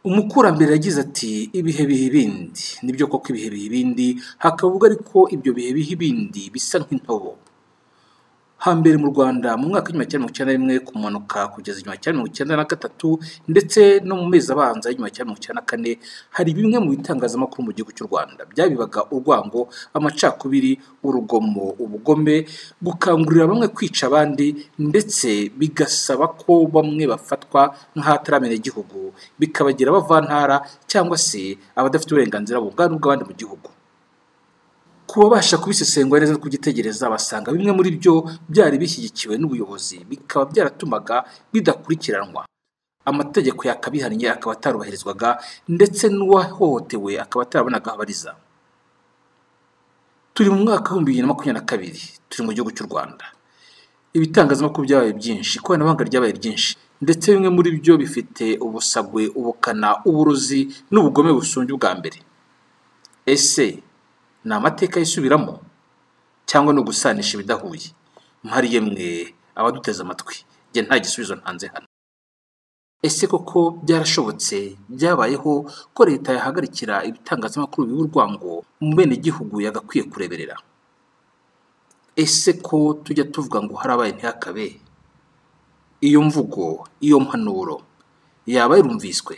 Umukurambere yagize ati ibihe biha ibindi. Nibyo koko ibihe biha ibindi, hakaba ubwo ariko ibyo bihe biha ibindi bisa nk'intobo. Hambere mu Rwanda mu mwaka w'1991 kumanuka kugeza 1993 ndetse no mu mezi abanza y'1994, hari bimwe mu bitangazamakuru mu gihugu cy'u Rwanda byabibaga urwango, amacakubiri, urugomo, ubugome, gukangurira bamwe kwica abandi, ndetse bigasaba ko bamwe bafatwa nk'abataramenya igihugu, bikabagira abavantara cyangwa se abadafite uburenganzira bungana n'ubw'abandi mu gihugu. Ku babasha kubisesengura neza no kubyitegereza, basanga bimwe muri byo byari bishyigikiwe n'ubuyobozi, bikaba byaratumaga bidakurikiranwa, amategeko yakabihannye akaba atarubahirizwaga, ndetse n'uwahohotewe akaba atarabonaga aho abariza. Turi mu mwaka w'2022, turi mu gihugu cy'u Rwanda. Ibitangazamakuru byabaye byinshi, ikoranabuhanga ryabaye ryinshi, ndetse bimwe muri byo bifite ubusagwe, ubukana, uburozi n'ubugome busumbye ubwa mbere. Ese ni amateka yisubiramo cyangwa ni ugusanisha ibidahuye? Mpariye mwe abaduteze amatwi, njye nta gisubizo ntanze hano. Ese koko byarashobotse, byabayeho ko leta yahagarikira ibitangazamakuru biba urwango mu benegihugu yagakwiye kureberera? Ese ko tujya tuvuga ngo harabaye ntihakabe, iyo mvugo, iyo mpanuro yaba yarumviswe?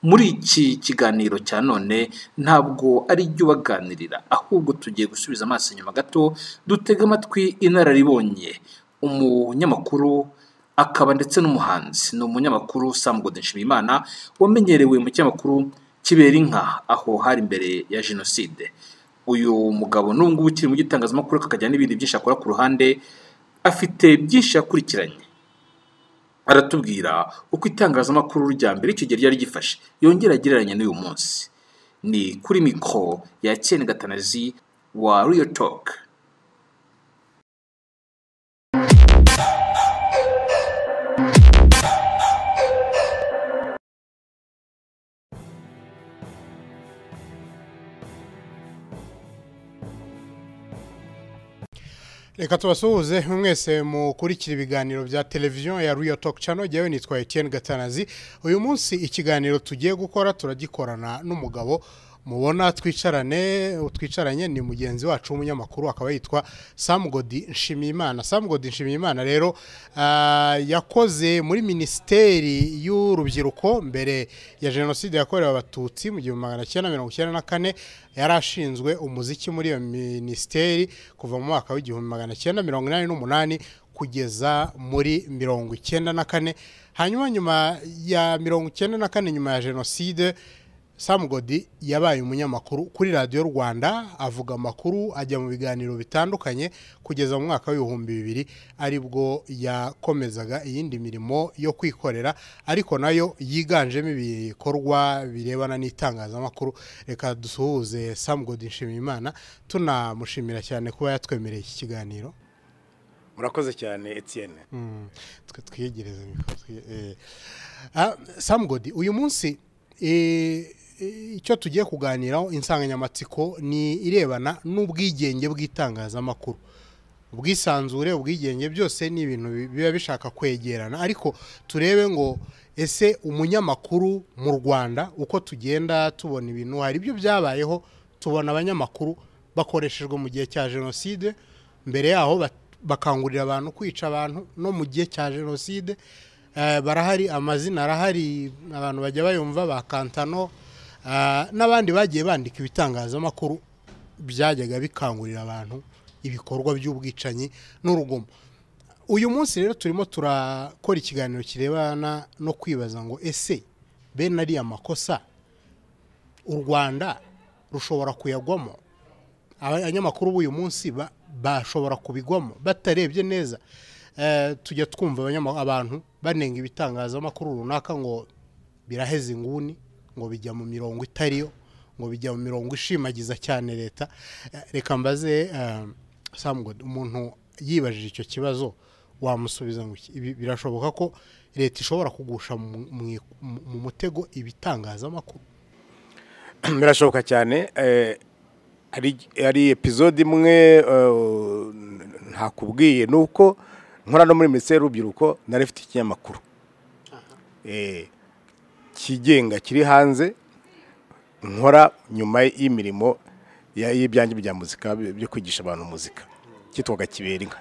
Muri iki kiganiro cya none ntabwo ari jye ubaganirira, ahubwo tugiye gusubiza amaso inyuma gato, dutege amatwi inararibonye, umunyamakuru akaba ndetse n'umuhanzi. Ni umunyamakuru Sam Gody Nshimiyimana wamenyerewe mu kinyamakuru Kibera Inka, aho hari imbere ya Jenoside. Uyu mugabo n'ubu ngubu ukiri mu gitangazamakuru, akagira n'ibindi byinshi akora ku ruhande, afite byinshi yakurikiranye. Aratubwira uko itangazamakuru rya mbere icyo gihe ryari ryifashe, yongera agereranya n'uyu munsi. Ni kuri mikoro ya Etienne Gatanazi wa Real Talk. Reka tubasuhuze mwese mukurikira ibiganiro bya televiziyo ya Real Talk Channel. Jyewe nitwa Etienne Gatanazi. Uyu munsi ikiganiro tugiye gukora turagikorana n'umugabo mubona twicaranye, ni mugenzi wacu w'umunyamakuru, akaba yitwa Sam Gody Nshimiyimana. Sam Gody Nshimiyimana rero yakoze muri Minisiteri y'Urubyiruko mbere ya Jenoside yakorewe Abatutsi mu 1994. Yari ashinzwe umuziki muri iyo minisiteri kuva mu mwaka w'1988 kugeza muri 94. Hanyuma nyuma ya 94, nyuma ya Jenoside, Sam Gody yabaye umunyamakuru kuri Radiyo Rwanda, avuga amakuru, ajya mu biganiro bitandukanye kugeza mu mwaka w'2000, aribwo yakomezaga iyindi mirimo yo kwikorera, ariko nayo yiganjemo ibikorwa birebana n'itangazamakuru. Reka dusuhuze Sam Gody Nshimiyimana, tunamushimira cyane kuba yatwemereye iki kiganiro. Murakoze cyane Etienne. Twe twiyegereze mikoro. Sam Gody, uyu munsi icyo tugiye kuganiraho, insanganyamatsiko ni irebana n'ubwigenge bw'itangazamakuru. Ubwisanzure, ubwigenge, byose ni ibintu biba bishaka kwegerana, ariko turebe ngo ese umunyamakuru mu Rwanda, uko tugenda tubona ibintu, hari ibyo byabayeho, tubona abanyamakuru bakoreshejwe mu gihe cya Jenoside, mbere yaho bakangurira abantu kwica abantu, no mu gihe cya Jenoside barahari, amazina arahari, abantu bajya bayumva, ba Kantano n'abandi bagiye bandika ibitangazamakuru byajyaga bikangurira abantu ibikorwa by'ubwicanyi n'urugomo. Uyu munsi rero turimo turakora ikiganiro kirebana no kwibaza ngo ese bene ariya makosa u Rwanda rushobora kuyagwamo? Abanyamakuru b'uyu munsi bashobora kubigwamo batarebye neza? Tujya twumva abantu banenga ibitangazamakuru runaka ngo biraheze inguni, ngo bijya mu mirongo itariyo, ngo bijya mu mirongo ishimagiza cyane leta. Reka mbaze Sam Gody, umuntu yibajije icyo kibazo wamusubiza ngo ibi birashoboka ko leta ishobora kugusha mu mutego ibitangazamakuru? Birashoboka cyane. Hari episode imwe ntakubwiye, nuko nkora no muri Minisiteri y'Urubyiruko nari mfite ikinyamakuru. Kigenga kiri hanze nkora nyuma y'imirimo y'ibyanjye bya muzika, byo kwigisha abantu muzika, cyitwaga Kibera Inka.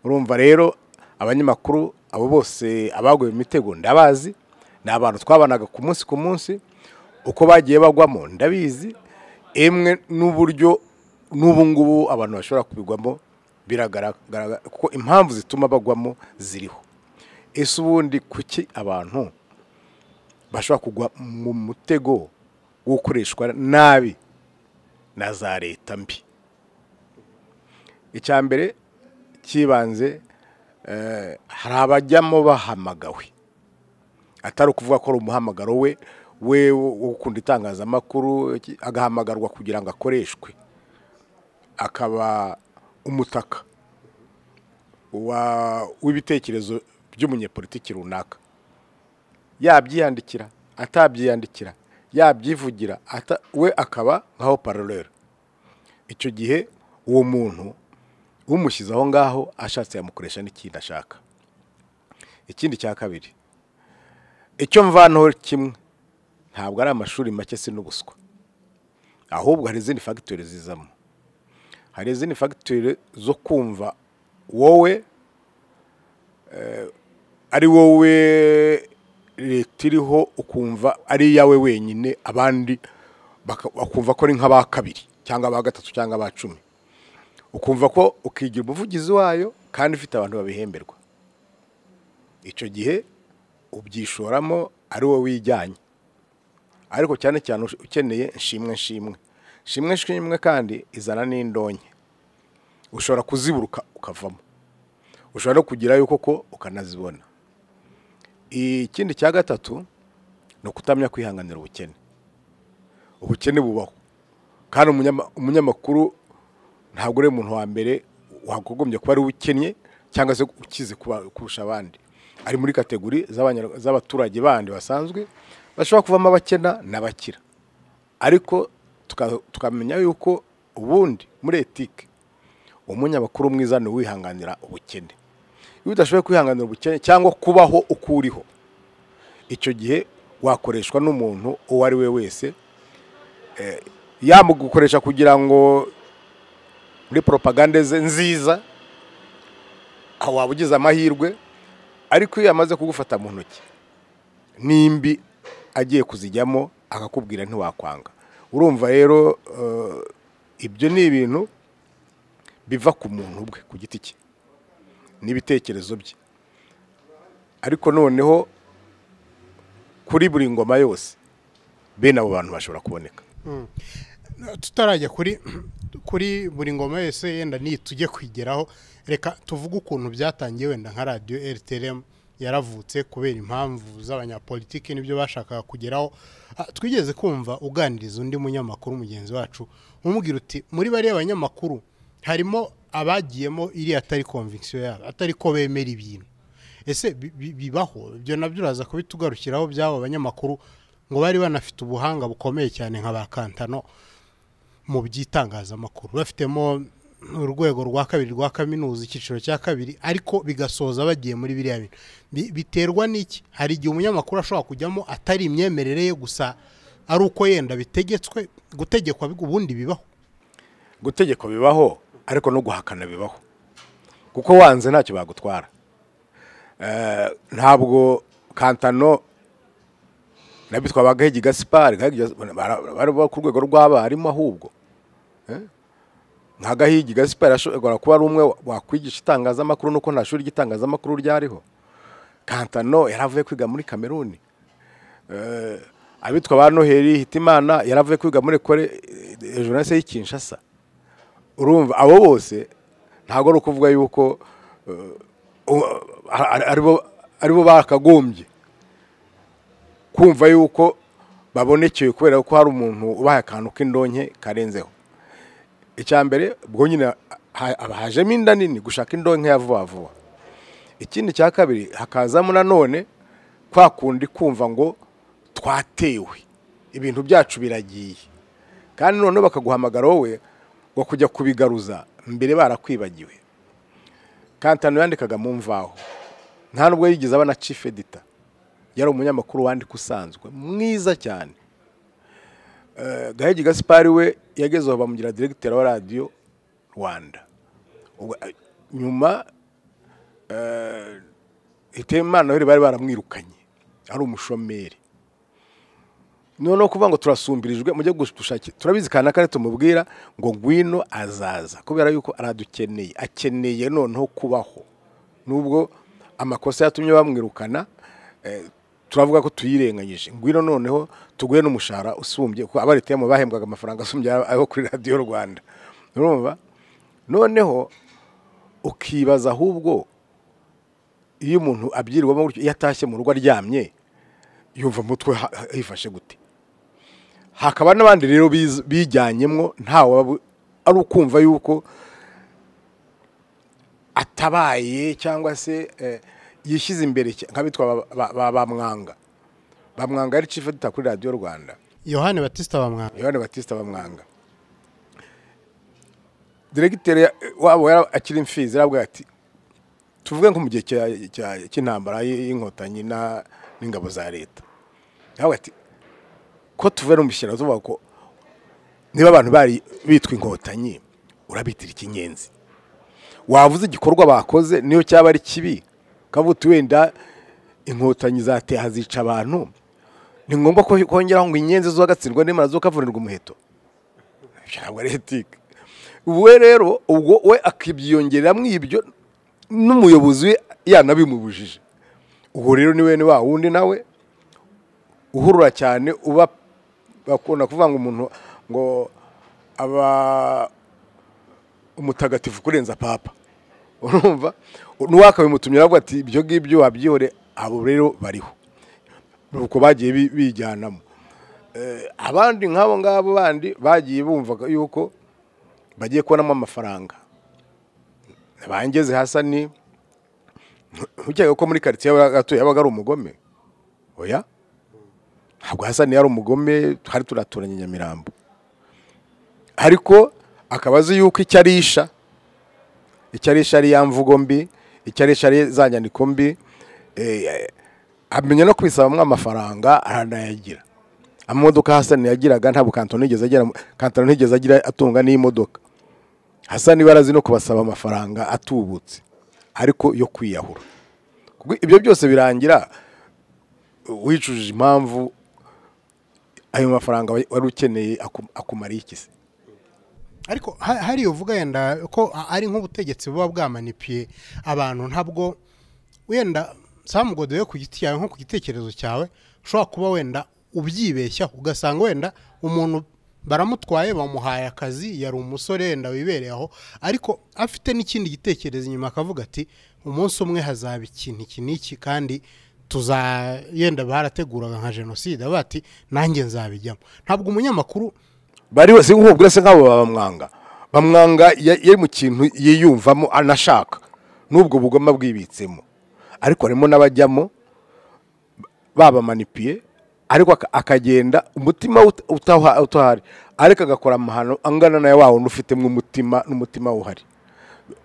Urumva rero abanyamakuru abo bose abaguye mu mitego ndabazi, ni abantu twabanaga ku munsi ku munsi, uko bagiye bagwamo ndabizi, emwe n'uburyo n'ubu ngubu abantu bashobora kubigwamo biragaragara, kuko impamvu zituma bagwamo ziriho. Ese ubundi kuki abantu bashobora kugwa mu mutego wo gukoreshwa nabi na za leta mbi? Icya mbere cyibanze, hari abajyamo bahamagawe, atari ukuvuga ko ari umuhamagaro we wo gukunda itangazamakuru, agahamagarwa kugira ngo akoreshwe, akaba umutaka w'ibitekerezo by'umunyepolitiki runaka, yabyiyandikira atabyiyandikira, yabyivugira, we akaba nkaho paralele. Icyo gihe uwo muntu umushyize aho ngaho ashatse yamukoresha n'ikindi ashaka. Ikindi cya kabiri, icyo mvanaho kimwe, ntabwo ari amashuri make, si n'ubuswa, ahubwo hari izindi fagitire zizamo. Hari izindi fagitire zo kumva wowe ari wowe leta iriho, ukumva ari iyawe wenyine, abandi bakumva ko ari nk'aba kabiri cyangwa aba gatatu cyangwa aba 10, ukumva ko ukigira umuvugizi wayo kandi ufite abantu babihemberwa. Icyo gihe ubyishoramo ari wowe wijyanye, ariko cyane cyane ukeneye nshimwe nshimwe nshimwe nshimwe, kandi izana n'indonke, ushobora kuziburuka ukavamo, ushobora no kugerayo koko ukanazibona. Ikindi cya gatatu ni ukutamenya kwihanganira ubukene. Ubukene bubaho, kandi umunyamakuru ntabwo ari umuntu wa mbere wagombye kuba ari ukennye cyangwa se ukize kurusha abandi. Ari muri kategori z'abaturage bandi basanzwe bashobora kuvamo abakena n'abakira, ariko tukamenya yuko ubundi muri etike umunyamakuru mwiza ni uwihanganira ubukene. Iyo udashoboye kwihanganira ubukene cyangwa kubaho uko uriho, icyo gihe wakoreshwa n'umuntu uwo ari we wese, yamugukoresha kugira ngo muri propagande ze nziza, aho waba ugize amahirwe, ariko iyo yamaze kugufata mu ntoki nimbi agiye kuzijyamo akakubwira ntiwakwanga. Urumva rero ibyo ni ibintu biva ku muntu ubwe ku giti cye n'ibitekerezo bye, ariko noneho kuri buri ngoma yose bene abo bantu bashobora kuboneka. Tutarajya kuri buri ngoma yose, yenda ni tujye kwigeraho, reka tuvuge ukuntu byatangiye. Wenda nka radio RTLM yaravutse kubera impamvu z'abanyapolitiki nibyo bashakaga kugeraho. Twigeze kumva uganiriza undi munyamakuru mugenzi wacu, umubwira uti muri bariya banyamakuru harimo abagiyemo iri atari conviction yabo, atari ko bemera ibintu. Ese bibaho? Ibyo nabyo uraza kubitugarukiraho by'abo banyamakuru ngo bari banafite ubuhanga bukomeye cyane nka ba Kantano mu by'itangazamakuru, bafitemo urwego rwa kabiri rwa kaminuza, icyiciro cya kabiri, ariko bigasoza bagiye muri biriya bintu. Biterwa n'iki? Hari igihe umunyamakuru ashobora kujyamo atari imyemerere ye gusa, ari uko yenda bitegetswe. Gutegekwa ubundi bibaho? Gutegekwa bibaho, ariko no guhakana bibaho, kuko wanze ntacyo bagutwara. Ntabwo Kantano nabitwa Bagahigi Gaspard bari ku rwego rw'abarimu, ahubwo nka Gahigi Gaspard ashobora kuba ari umwe wakwigisha itangazamakuru, nuko nta shuri ry'itangazamakuru ryariho. Kantano yaravuye kwiga muri Kameruni, abitwa ba Noheli Hitimana yaravuye kwiga muri Ecole Journaliste y'i Kinshasa. Urumva abo bose ntabwo ari ukuvuga yuko aribo bakagombye kumva yuko babonekeye kubera ko hari umuntu ubaha akantu k'indonke karenzeho. Icya mbere ubwo nyine hajemo inda nini gushaka indonke ya vuba vuba. Ikindi cya kabiri hakazamo nanone kwa kundi kumva ngo twatewe, ibintu byacu biragiye, kandi noneho bakaguhamagara wowe ngo kujya kubigaruza mbere barakwibagiwe. Kantano yandikaga mu mvaho, nta nubwo yigeze aba na chief editor, Yari umunyamakuru wandika usanzwe mwiza cyane. Gahigi Gaspari we yagezeho bamugira directeur wa Radio Rwanda. Nyuma Hitimana bari baramwirukanye ari umushomeri. Noneho kuvuga ngo turasumbirijwe mujye gushakira, turabizi kana kare tumubwira ngo ngwino azaza kubera yuko aradukeneye, akeneye noneho kubaho. Nubwo amakosa yatumye bamwirukana, turavuga ko tuyirenganyije, ngwino noneho tuguye n'umushahara usumbye, kuko abaritemo bahembwaga amafaranga asumbye ayo kuri Radio Rwanda. Urumva? Noneho ukibaza ahubwo iyo umuntu abyirwamo gutyo, iyo atashye mu rugo aryamye yumva mutwe hifashe gute? Hakaba n'abandi rero bijyanyemwo ntawe ari ukumva yuko atabaye cyangwa se yishyize imbere, nk'abitwa Bamwanga. Bamwanga ari chief editor kuri Radio Rwanda. Yohani Batista Bamwanga. Yohani Batista Bamwanga. Directeur wabo yari akiri imfizi, yarabwiye ati tuvuge nko mu gihe cy'intambara y'inkotanyi n'ingabo za leta. Yarabwiye ati ko tuve no mushyira tuvuga ko niba abantu bari bitwa inkotanyi urabitira ikinyenzi. Wavuze igikorwa bakoze niyo cyaba ari kibi, kavuga wenda inkotanyi zateha zica abantu, ni ngombwa ko kongeraho ngo inyenzi zo gatsindwa n'imara zo kavunirwa umuheto. Ntabwo ari ethique. Uwe rero ubwo we akibyiyongerera ibyo n'umuyobozi we yanabimubujije. Uwo rero ni wene wa wundi nawe uhurura cyane, uba bakunda kuvuga ngo umuntu ngo aba umutagatifu kurenza papa. Urumva? Nuwakabimutumye aravuga ati ibyo ngibyo wabyihore. Abo rero bariho nuko bagiye bijyanamo. Abandi nk'abo ngabo bandi bagiye bumva yuko bagiye kubonamo amafaranga. Bangeze Hasani, ntukeke ko muri quartier yabaga yabaga ari umugome. Oya, ntabwo Hasani yari umugome, twari turaturanye Nyamirambo. Ariko akabazi yuko icyarisha ari ya mvugo mbi, icyarisha ari za nyandiko mbi, amenya no kwisabamwe amafaranga aranayagira. Amamodoka Hasani yagiraga ntabwo Kantano nigeze agira, Kantano nigeze agira atunga n'imodoka. Hasani barazi no kubasaba amafaranga atubutse ariko yo kwiyahura. Kuko ibyo byose birangira wicujije impamvu ayo mafaranga wari ukeneye akumara iki se? Ariko hari uvuga yenda ko ari nk'ubutegetsi buba bwamanipiye abantu, ntabwo wenda Samugodo yo ku giti yawe nko ku gitekerezo cyawe ushobora kuba wenda ubyibeshya ugasanga wenda umuntu baramutwaye bamuhaye akazi, yari umusore wenda wibereye aho, ariko afite n'ikindi gitekerezo inyuma akavuga ati umunsi umwe hazaba ikintu iki n'iki, kandi tuzayenda barateguraga nka jenoside bati nanjye nzabijyamo. Ntabwo umunyamakuru bari wese nk'ubwo se nk'abo bamwanga bamwanga yari mu kintu yiyumvamo anashaka n'ubwo bugoma bwibitsemo, ariko harimo n'abajyamo babamanipiye, ariko akagenda umutima utahari, ariko agakora amahano angana na wawo ufitemo umutima n'umutima uhari.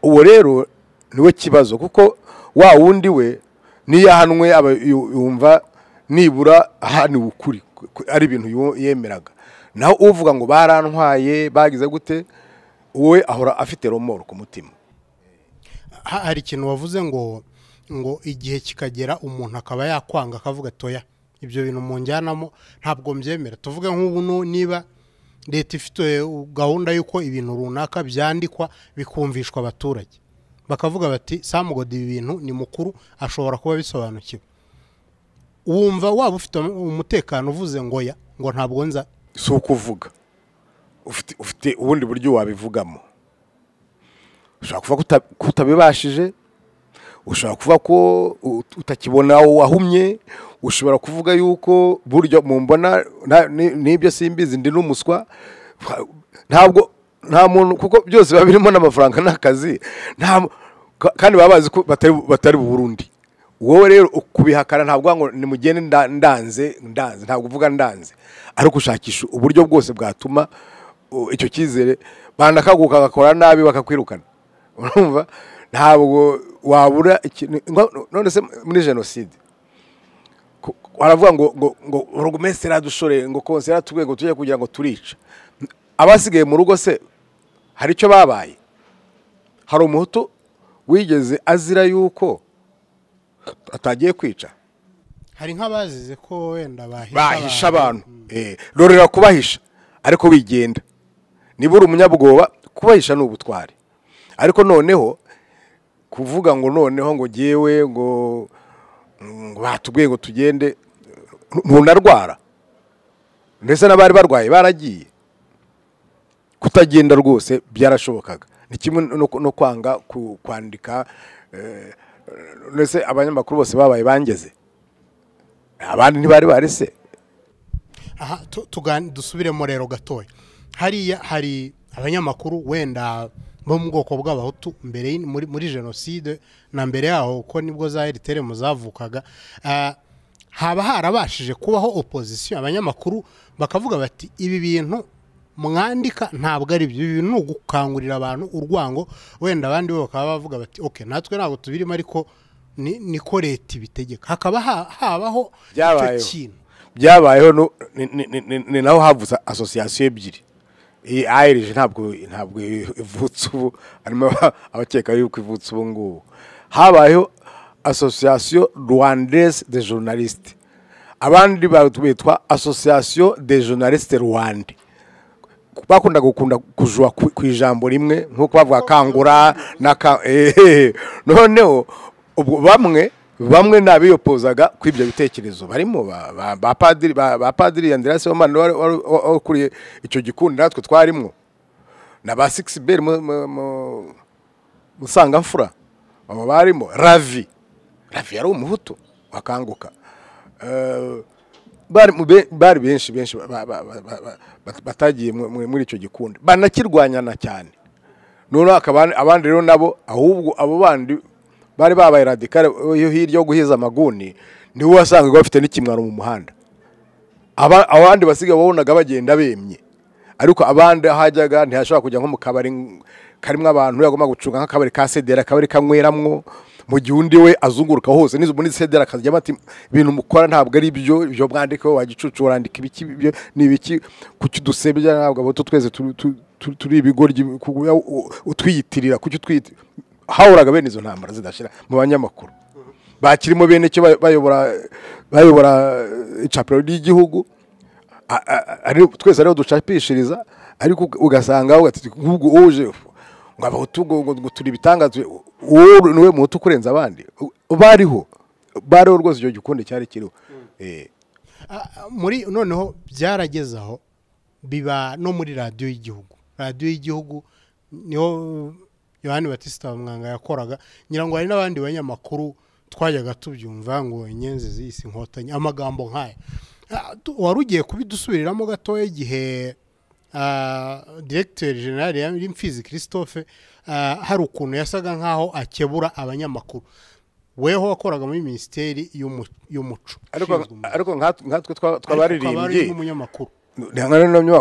Uwo rero niwe kibazo, kuko wa wundi we niyahanwe aba yumva nibura ahani ukuri ari ibintu yemeraga. Naho uvuga ngo barantwaye bagize gute, wowe ahora afite romoro ku mutima. Hari ikintu wavuze ngo igihe kikagera umuntu akaba yakwanga akavuga toya ibyo bintu munjyanamo ntabwo mbyemera. Tuvuge nk'ubu niba leta ifite gahunda y'uko ibintu runaka byandikwa bikumvishwa abaturage, bakavuga bati Samugodi ibi bintu ni mukuru ashobora kuba bisobanukiwe, wumva waba ufite umutekano uvuze ngo ya ngo ntabwo nza? Si ukuvuga, ufite ubundi buryo wabivugamo. Ushobora kuvuga ko utabibashije, ushobora kuvuga ko utakibona wahumye, ushobora kuvuga yuko buryo mumbona n'ibyo simbizi ndi n'umuswa. Ntabwo nta muntu, kuko byose biba birimo n'amafaranga n'akazi, kandi baba bazi ko batari Burundi. Wowe rero ukubihakana ntabwo ngo nimugende ndanze ndanze, ntabwo uvuga ndanze, ariko ushakisha uburyo bwose bwatuma icyo cyizere banakaguka gakora nabi bakakwirukana. Urumva ntabwo wabura. None se muri jenoside Baravuga ngo burugumesitiri adushoreye, ngo konseye atubwiye ngo tujye kugira ngo turica. Abasigaye mu rugo se hari icyo babaye? Hari umuhutu wigeze azira yuko atagiye kwica? Hari nk'abazize ko wenda bahisha abantu. Rorera kubahisha ariko wigenda. Niba uri umunyabwoba kubahisha ni ubutwari. Ariko noneho kuvuga ngo noneho ngo jyewe ngo batubwiye ngo tugende, ntunarwara. Ndetse n'abari barwaye baragiye. Kutagenda rwose byarashobokaga. Ni kimwe no kwanga kwandika. Ndetse abanyamakuru bose babaye bangeze, abandi ntibari barise. Aha dusubiremo rero gatoya. Hariya hari abanyamakuru wenda bo mu bwoko bw'abahutu mbere muri jenoside na mbere yaho, ko nibwo za RTLM zavukaga, haba harabashije kubaho opposition, abanyamakuru bakavuga bati ibi bintu mwandika ntabwo ari byo, ibi bintu gukangurira abantu urwango. Wenda abandi bo bakaba bavuga bati okay, natwe ntabwo tubirimo ariko niko leta ibitegeka. Hakaba habaho icyo kintu byabayeho. Ni naho havutse association ebyiri. Iyi ARG ntabwo ivutse ubu, harimo abakeka yuko ivutse ubu ngubu. Habayeho Association Rwandaise des Journalistes, abandi bitwa Association des Journalistes Rwandais. Bakunda gukunda kujwa ku ijambo rimwe nkuko bavuga kangura na noneho ubwo bamwe nabiyopozaga kwibyo bitekerezo barimo ba padiri Andreas Sibomana wari ukuriye icyo gikundi natwe twarimwo, na ba 6B Musangamfura abo barimo, Ravi yari umuhutu wakanguka. Bari benshi batagiye muri icyo gikundi, banakirwanyana cyane. Noneho abandi rero nabo ahubwo abo bandi bari babaye radikale yo hirya yo guhiza amaguni, niwe wasangaga bafite n'ikimwaro mu muhanda. Abandi basigaye babonaga bagenda bemye, ariko abandi hajyaga ntihashobora kujya nko mu kabari karimo abantu, yagomba gucunga nk'akabari ka Sedera, akabari kanyweramwo, mu gihe undi we azunguruka hose nizo muri Sedera akajya ati ibintu mukora ntabwo ari byo, ibyo mwandika wagicucu urandika ibiki, ibyo ni ibiki, kuki dusebya ntabwo abo twese turi ibigoryi utwiyitirira, kuki utwiyita. Hahuraga bene izo ntambara zidashira mu banyamakuru bakirimo bene cyo bayobora icapiro ry'igihugu, ari twese ariho ducapishiriza. Ariko ugasanga nk'ubwo uje ngo abahutu ngo turi ibitangaza, wowe niwe muhutu kurenza abandi. Bariho rwose icyo gikundi cyari kiriho. Muri noneho byarageze aho biba no muri radiyo y'igihugu. Radiyo y'igihugu niho Yohani Batista Mwanga yakoraga, ngira ngo hari n'abandi banyamakuru twajyaga tubyumva ngo inyenzi z'isi inkotanyi, amagambo nk'aya. Wari ugiye kubidusubiriramo gatoya igihe Directeur General yari Mfizi Christophe, hari ukuntu yasaga nkaho akebura abanyamakuru. Weho wakoraga muri Ministeri y'Umuco, ariko nkatwe twabaririmbye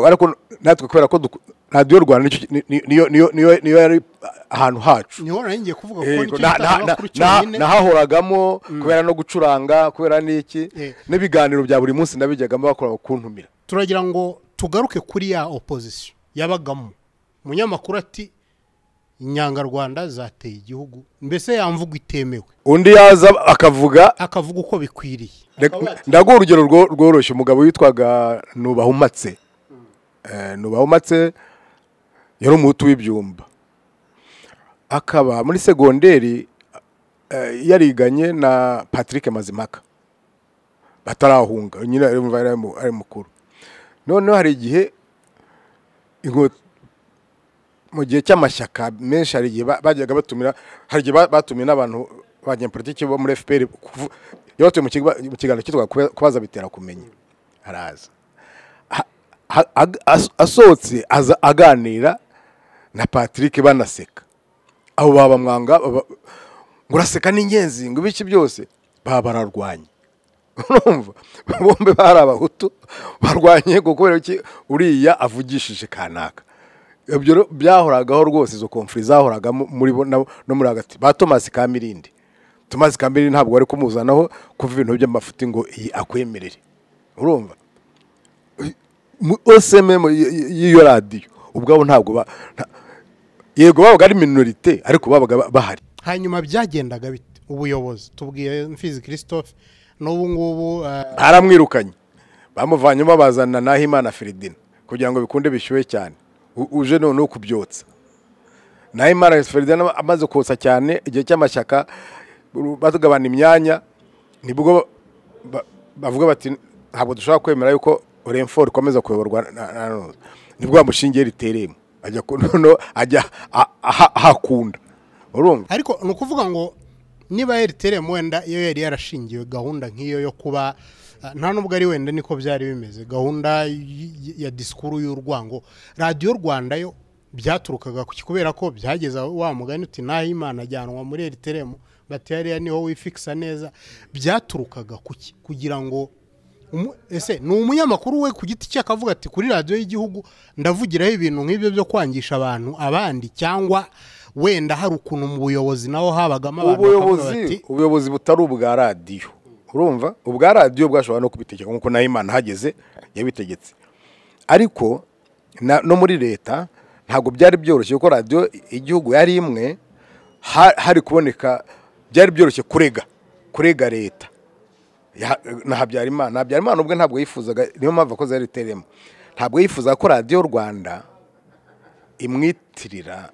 ariko natwe kubera ko radiyo Rwanda niyo yari ahantu hacu, niho ngiye kuvuga ko nicyo gitangazamakuru cyonyine nahahoragamo, kubera no gucuranga, kubera n'iki n'ibiganiro bya buri munsi nabijyagamo bakora kuntumira. Turagira ngo tugaruke kuri ya opposition yabagamo. Umunyamakuru ati inyangarwanda zateye igihugu, mbese yamvuga itemewe, undi yaza akavuga uko bikwiriye. Ndaguha urugero rworoshye. Umugabo witwaga Nubahumatse, Nubahumatse yari umuhutu w'ibyumba, akaba muri segonderi yariganye na Patrick Mazimpaka batarahunga, nyine ari mukuru. Noneho hari igihe mu gihe cy'amashyaka menshi, hari igihe bajyaga batumira, hari igihe batumiye n'abantu banyapolitiki bo muri FPR, yabatuye mu kiganiro cyitwa kubaza bitera kumenya. Araza asohotse aza aganira na Patrick banaseka, abo baba Mwanga ngo uraseka n'ingenzi ngo ibiki byose, baba bararwanye. Urumva bombe bari abahutu barwanye kubera iki uriya avugishije kanaka. Ibyo byahoragaho rwose, izo konfuri zahoragamo muri bo no muri hagati. Ba Thomas Kamirindi, Thomas Kamilindi ntabwo wari kumuzanaho kuva ibintu by'amafuti ngo akwemerere. Urumva OSMM y'iyo radiyo ubwabo ntabwo yego babaga ari minorite ariko babaga bahari. Hanyuma byagendaga bite ubuyobozi? Tubwiye Mfizi Christophe n'ubu ngubu baramwirukanye, bamuvanyemo bazana Nahimana Ferdinand kugira ngo bikunde bishyuwe cyane, uje noneho kubyotsa. Nahimana Ferdinand amaze kotsa cyane igihe cy'amashyaka batugabana imyanya, nibwo bavuga bati ntabwo dushobora kwemera yuko Orinfor ikomeza kuyoborwa na nibwo bamushingiye riteremo ajya noneho ajya ahakunda. Urumva ariko ni ukuvuga ngo niba RTRM wenda iyo yari yarashingiwe gahunda nk'iyo yo kuba nta nubwo ari wenda niko byari bimeze, gahunda ya disikuru y'urwango, Radiyo Rwanda yo byaturukaga kubera ko byageza wa mugani uti Nahimana ajyanwa muri RTRM bati hariya niho wifikisa neza, byaturukaga kuki kugira ngo ese ni umunyamakuru we ku giti cye akavuga ati kuri radiyo y'igihugu ndavugiraho ibintu nk'ibyo byo kwangisha abantu abandi, cyangwa wenda hari ukuntu mu buyobozi naho habagamo abantu ubuyobozi butari ubwa radiyo. Urumva ubwa radiyo bwashobora no kubitegeka nkuko Nahimana hageze yabitegetse, ariko no muri leta ntabwo byari byoroshye kuko radiyo igihugu yari imwe, hari kuboneka byari byoroshye kurega leta na Habyarimana. Habyarimana ubwe ntabwo yifuzaga, niyo mpamvu akoze RTRM, ntabwo yifuzaga ko Radiyo Rwanda imwitirira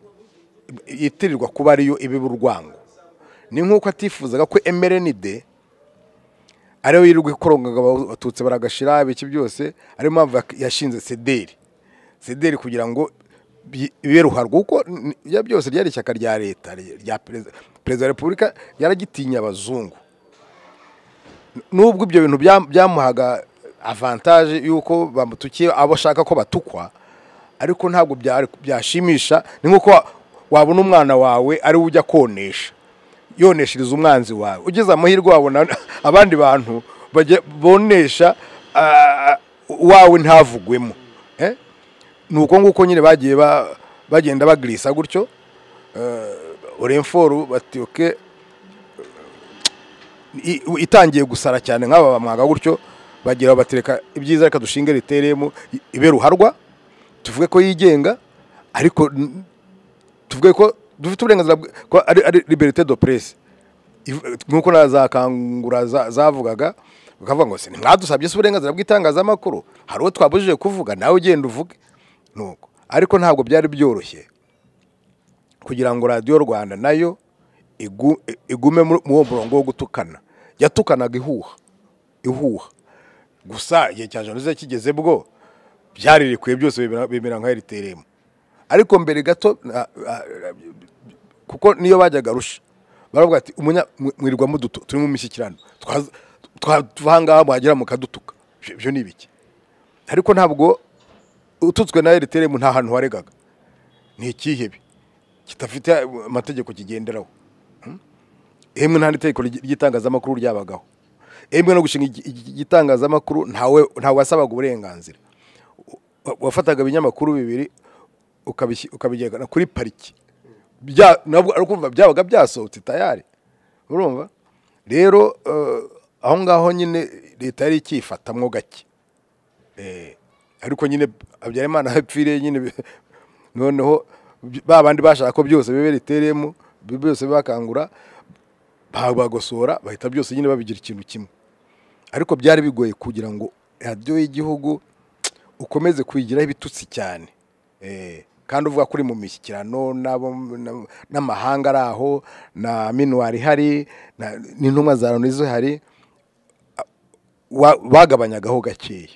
yitirirwa kuba ariyo ibiba urwango. Ni nkuko atifuzaga ko MRND ariyo yirirwa ikorongaga abatutsi baragashira ibiki byose, ariyo mpamvu yashinze CDR kugira ngo bibe ruharwa, kuko ya byose ryari ishyaka rya leta rya Perezida wa Repubulika yaragitinya abazungu. Nubwo ibyo bintu byamuhaga avantage yuko bamutukiye abo ashaka ko batukwa, ariko ntabwo byashimisha. Ni nkuko wabona umwana wawe ari ujya konesha yoneshereza umwanzi wawe, ugeze amahirwe wabona abandi bantu bonesha wawe ntavugwemo. Nuko nguko nyine bagiye bagenda bagrisa gutyo. Orinfor bati okay, itangiye gusara cyane nk'aba bamwaga gutyo, bagira batereka ibyiza reka dushinge riteremo ibe ruharwa, tuvuge ko yigenga ariko tuvuge ko dufite uburenganzira ko ari liberté de presse, nkuko nazakangura zavugaga bakavuga ngo se mwadusabye se uburenganzira bw'itangazamakuru, hari uwo twabujije kuvuga nawe ugenda uvuge nuko. Ariko ntabwo byari byoroshye kugira ngo Radiyo Rwanda nayo igume mu uwo murongo wo gutukana. Yatukanaga ihuha gusa. Igihe cya jenoside kigeze bwo byarirekuye byose bimera nka RTRM, ariko mbere gato kuko niyo bajyaga Arusha baravuga ati mwirirwa mudutu turi mu mishyikirano twavanga mwagera mukadutuka, ibyo ni ibiki? Ariko ntabwo ututswe na RTRM nta hantu waregaga, ni ikihebe kitafite amategeko kigenderaho. Emwe nta itegeko ry'itangazamakuru ryabagaho, emwe no gushinga igitangazamakuru ntawe wasabaga uburenganzira. Wafataga ibinyamakuru bibiri ukabijyana kuri pariki, nabwo ari byabaga byasohotse tayari. Urumva rero aho ngaho nyine leta yari ikifatamwo gake, ariko nyine Habyarimana hapfiriye nyine, noneho babandi bashaka ko byose bibe riteremo byose bakangura bagosora bahita byose nyine babigira ikintu kimwe. Ariko byari bigoye kugira ngo radiyo y'igihugu ukomeze kuyigiraho ibitutsi cyane, kandi uvuga kuri mu mishyikirano n'amahanga ari aho na minuwari ihari n'intumwa za Loni zihari, bagabanyagaho gakeya.